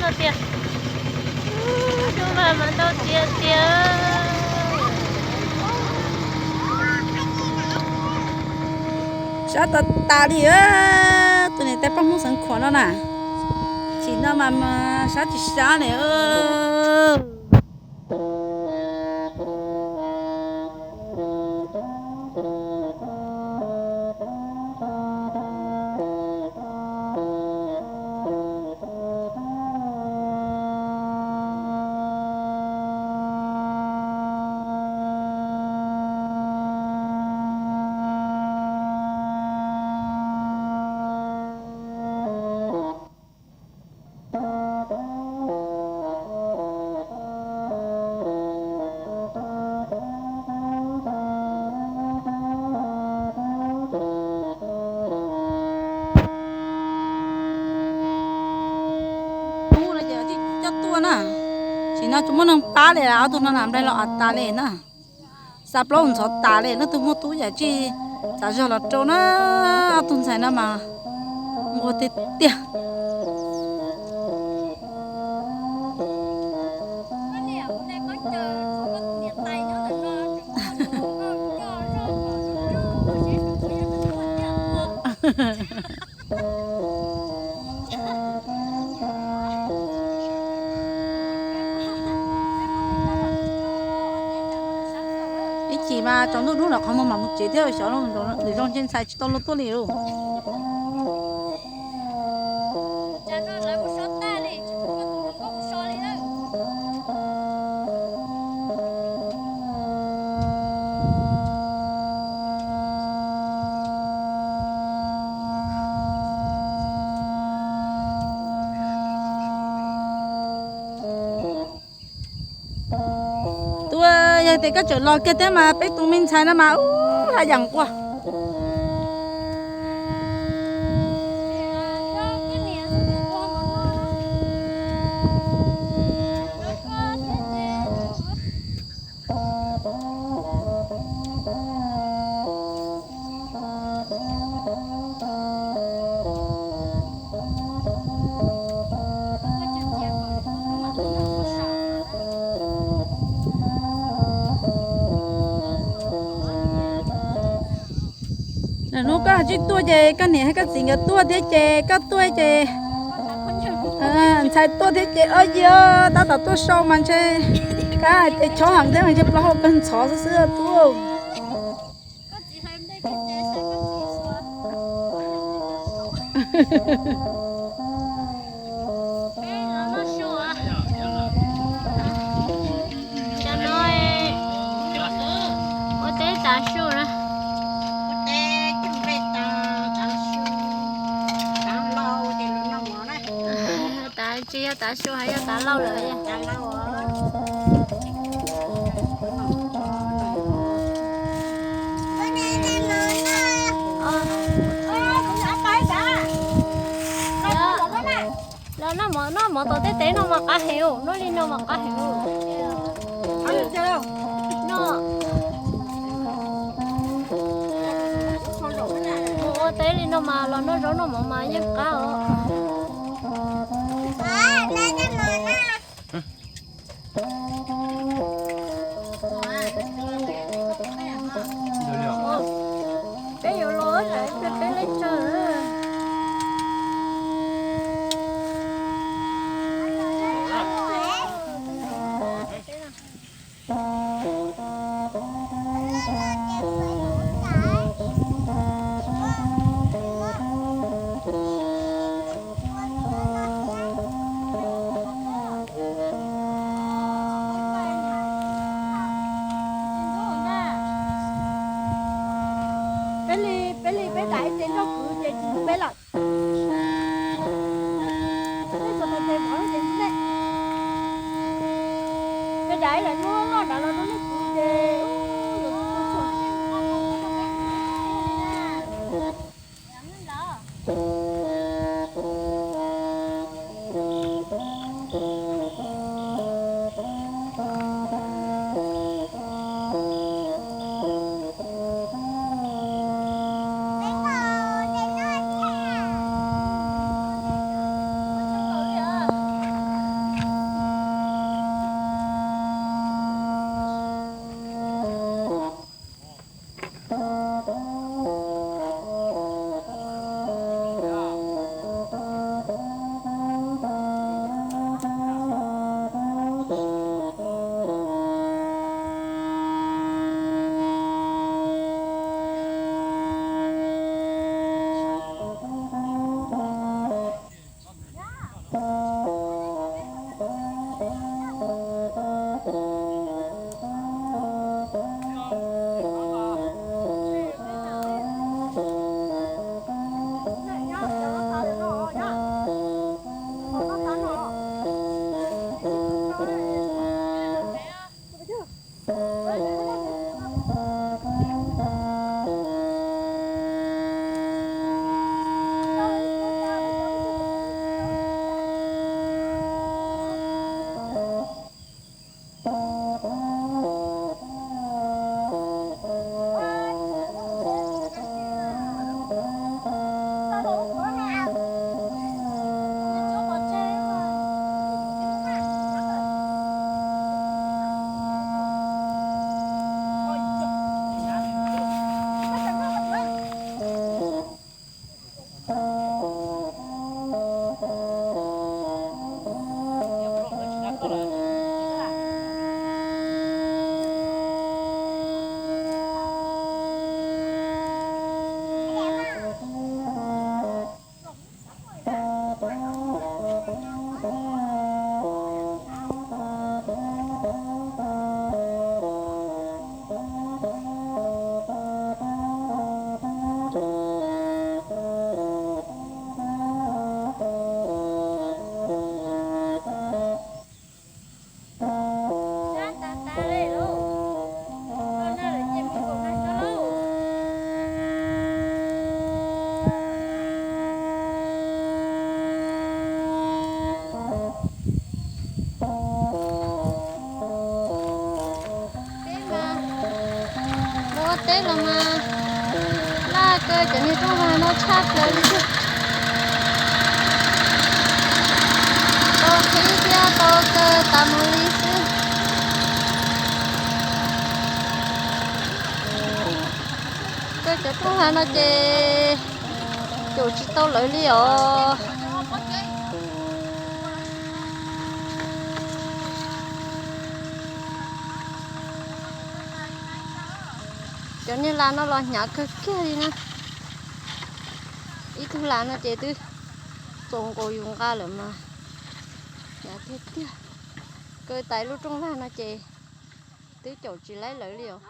Tiag, ntau tiag tiag. Sab tas tas li, tus niam tais poj Hmoob Xeev Khuam no na. Chim no mas sab tsis sab li. Coj tuaj na, tsis no tsis muaj neeg pab li, ob tug no na nplaig los av tas li na. Xa plaub ntxhov tas li, leej twg muaj tub yam tsij txav zog los rau na, ob tug ntxhais no mas nquag tiag tiag. Ib chim mas tsaus ntuj hnub los qhov muag mam mus tsev thiab, xyov lwm zaus ntshe ntxhais tsis tau luag tuaj li lauj. Tuaj, yog tias koj tseem los kiag thiab mas peb tus me ntxhais no mas ub haj yam nquag. Hnub koj tsis tuaj ces koj niam thiab koj txiv nkawd tuaj thiab ces koj tuaj ces ntxhais tuaj thiab ces ua yog tab tom tuaj sau mas ntshe kab hais tias chob heev thiab mas ntshe plaub hau kawg ntxhov xwb xwb tuaj. Cov no ua teb tav su na. Tav tsis yog tav su, hais yog tav lauj lawm. Los noj mov, noj mov tom tej teb no mas qab heev, noj li no mas qab heev. Noj, mus ua teb li no mas los noj zaub noj mov mas yeej qab os. Peb yuav los peb peb lej tsawg. Peb li, peb li peb dam ib ce nrog kwv ces tsis ntxub peb lawm. Peb txog tau ces vov lub ces ntxub nej. Peb dam ib lawm hnub loj nrad los rau nej kwv ces yuav tu tu txhuam. Ua teb los mas laj kawg, cov niag rooj vag no tshaj plaws li. Tau qhib thiab tau kaw tas mus li xwb. Kawg cov rooj vag no ces caum tsis tau lawv li os. Cov niag las no los hnyav kawg kiag li na. Ib tug las no ces twb txaus nkaus yus nqa lawm mas hnyav tiag tiag. Kaw tas lub rooj vag no ces twb caum tsis laib lawv li os.